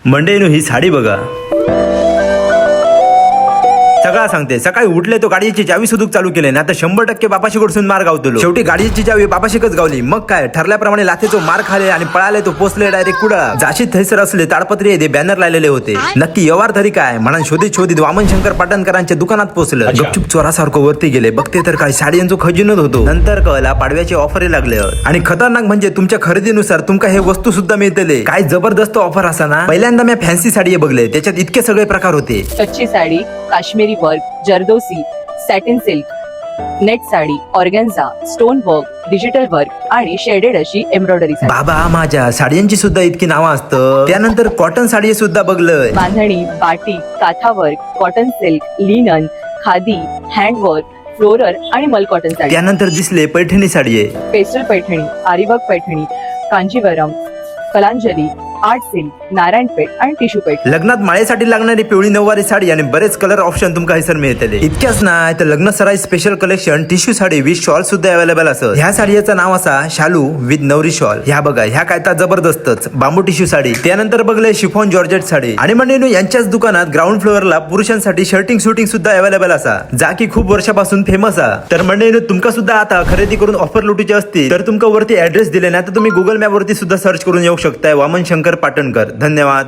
मंडईनो, ही साडी बघा. सगळा सांगते, सकाळी उठले तो गाडीची चावी सुद्धा चालू केले ना, तर 100% बापाशी कडसून मार गावतलो. शेवटी गाडीची चावी बापाशीकच गावली. मग काय, ठरल्याप्रमाणे लाथेचो मार खाले आणि पळाले तो पोचले डायरेक्ट कुडाळा. जाशी थैसर असले ताडपत्री येथे बॅनर लावलेले होते. नक्की व्यवहार तरी काय म्हणून शोधित शोधित वामन शंकर पाटणकरांच्या दुकानात पोचलं. गपचूप चोरासारखं वरती गेले. बघते तर काय, साडियांचो खजिनच होतो. नंतर कळला पाडव्याची ऑफर लागले आणि खतरनाक म्हणजे तुमच्या खरेदीनुसार तुमका हे वस्तू सुद्धा मिळतले. काय जबरदस्त ऑफर असा ना. पहिल्यांदा मी फॅन्सी साडी बघले, त्याच्यात इतके सगळे प्रकार होते. कच्ची sari, Kashmiri work, zardozi, satin silk, net sari, organza, stone work, digital work आणि शेडेड अशी एम्ब्रॉयडरी साडी. बाबा माझ्या, साड्यांची सुद्धा इतकी नावं असतं. त्यानंतर कॉटन साडी सुद्धा बघलं. बांधणी, batik, काथा work, cotton silk, linen, khadi, handwork, floral आणि मल कॉटन साडी. त्यानंतर दिसले पैठणी साडी आहे. पेस्टल पैठणी, आरीवर्क पैठणी, कांजीवरम, कलांजली, आर्ट सिल्क, नारायणपेठ आणि टिश्यू पैठणी. लग्नात माळेसाठी लागणारी पिवळी नऊवारी साडी आणि बरेच कलर ऑप्शन तुमका हयसर मिळतले. इतक्याच नाही तर लग्न सराई special collection tissue sari with shawl सुद्धा अवेलेबल असत. ह्या साडीचं नाव असा शालू विथ नवरी शॉल. ह्या बघा, ह्या काय तर जबरदस्तच बांबू टिश्यू साडी. त्यानंतर बघले शिफॉन जॉर्जेट साडी. आणि म्हणजे यांच्याच दुकानात ग्राउंड फ्लोअरला पुरुषांसाठी शर्टिंग सुटिंग सुद्धा अवेलेबल असा, जा की खूप वर्षापासून फेमस आहे. तर मंडळी, तुमका सुद्धा आता खरेदी करून ऑफर लुटूची असतील तर तुमका वरती ऍड्रेस दिले ना, तर तुम्ही गुगल मॅप वरती सुद्धा सर्च करून येऊ शकताय, वामन शंकर पाटणकर. धन्यवाद.